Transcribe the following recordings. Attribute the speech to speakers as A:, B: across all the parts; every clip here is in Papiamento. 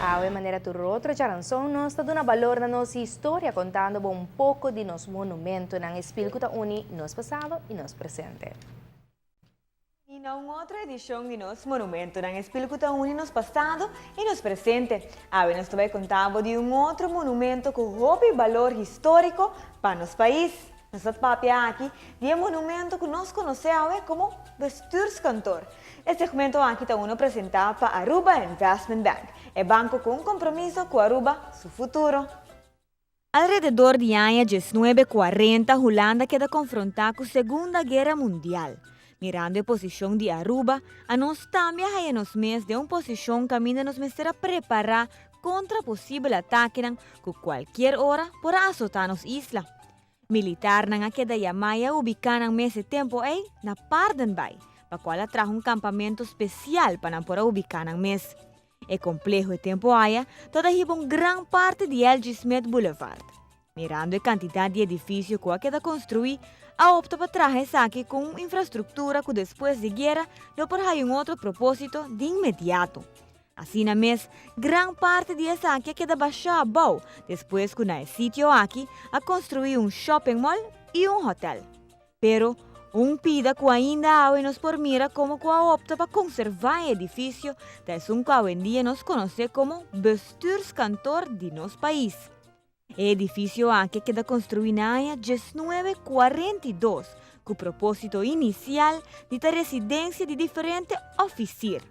A: Awe, manera tur otro djaranson, nos ta duna balor na nos historia kontando bo un poko di nos monumentonan, e spil ku ta uni nos pasado i nos presente.
B: I na un otro edishon di nos Monumentonan, e spil ku ta uni nos pasado i nos presente. Awe nos ta bai konta bo di un otro monumento ku hopi balor históriko pa nos pais. Nos ta papia aki di e monumento ku nos konosé awe komo Bestuurskantoor. E segmento aki ta uno presentá pa Aruba Investment Bank, e banko ku un kompromiso ku Aruba su futuro. Alrededor di aña 1940 Hulanda keda konfrontá ku Segunda Guera Mundial. Mirando e posishon di Aruba, anos tambe a haya nos mes den un posishon kaminda nos mester a prepará kontra posibel atakenan ku kualkier ora por a asotá nos isla. Militarnan a keda yamá i a ubiká nan mes e tempu ei na Paardenbaai, pa kual a traha un kampamentu spesial pa nan por a ubiká nan mes. E kompleho e tempu aya ta ta hiba un gran parti di LG. Smith Boulevard. Mirando e kantidat di edifisio ku a keda konstruí, a opta pa traha esaki ku un infrastruktura ku despues di guera lo por haya un otro propósito di inmediato. Asina mes, gran parti di esaki a keda bashá abou despues ku na e sitio aki a konstruí un shopping mall i un hotèl. Pero, un pida ku ainda awe nos por mira komo ku a opta pa konservá e edifisio ta esun ku awendia nos konosé komo Bestuurskantoor di nos pais. E edifisio aki a keda konstruí na aña 1942 ku propósito inisial di ta residensia di diferente òfisir.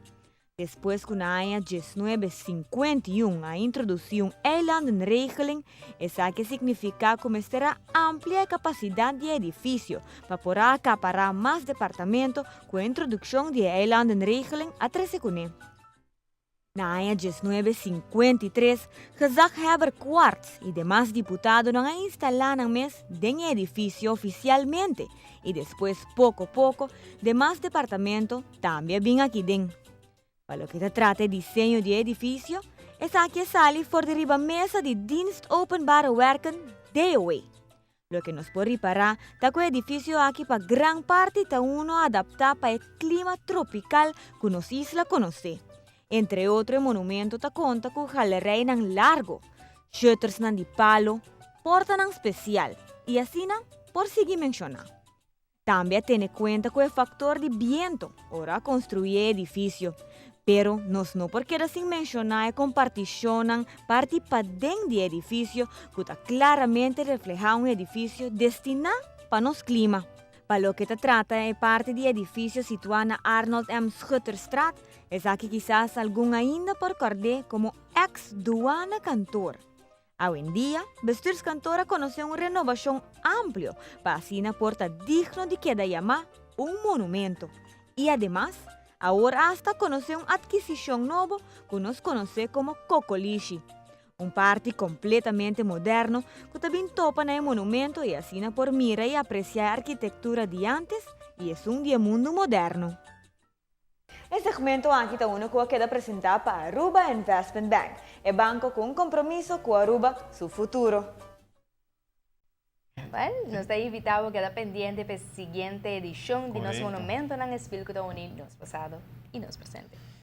B: Despues ku na aña 1951 a introdusí un eilandenregeling, esaki a signifiká ku mester a amplia e kapasidat di e edifisio pa por a akapará mas departamento ku e introdukshon di e eilandenregeling a trese kuné. Na aña 1953, gezaghebber Kwartz i demas diputadonan a instalá nan mes den e edifisio ofisialmente i despues poko poko demas departamento tambe a bin aki den. Pa loke ta trata e diseño di e edifisio, esaki a sali for di riba mesa di Dienst Openbare Werken, DOW. Loke nos por ripará ta ku e edifisio aki pa gran parti ta uno adaptá pa e klima tropikal ku nos isla konosé. Entre otro e monumento ta konta ku galerijnan largo, shuttersnan di palo, portanan spesial i asina por sigui menshoná. Tambe a tene kuenta ku e faktor di biento ora a konstruí e edifisio. Pero nos no por keda sin menshoná e kompartishonnan parti paden di e edifisio ku ta klaramente reflehá un edifisio destiná pa nos klima. Pa loke ta trata e parti di edifisio situá na Arnold M. Schutterstraat, esaki kisas algun ainda por kòrd'é komo eks Douane Kantoor. Awendia, Bestuurskantoor a konosé un renobashon amplio pa asina por ta digno di keda yamá un monumento. I ademas, awor asta konosé un atkisishon nobo ku nos konosé komo Kokolishi, un parti kompletamente moderno ku ta bin topa na e monumento i asina por mira i apresiá e arkitektura di ántes i esun di e mundu moderno. E segmento aki ta uno ku a keda presentá pa Aruba Investment Bank, e banko ku un kompromiso ku Aruba su futuro.
A: Well, nos ta invitá bo keda pendiente pa e siguiente edishon di nos Monumentonan Espil ku ta uni nos pasado i nos presente.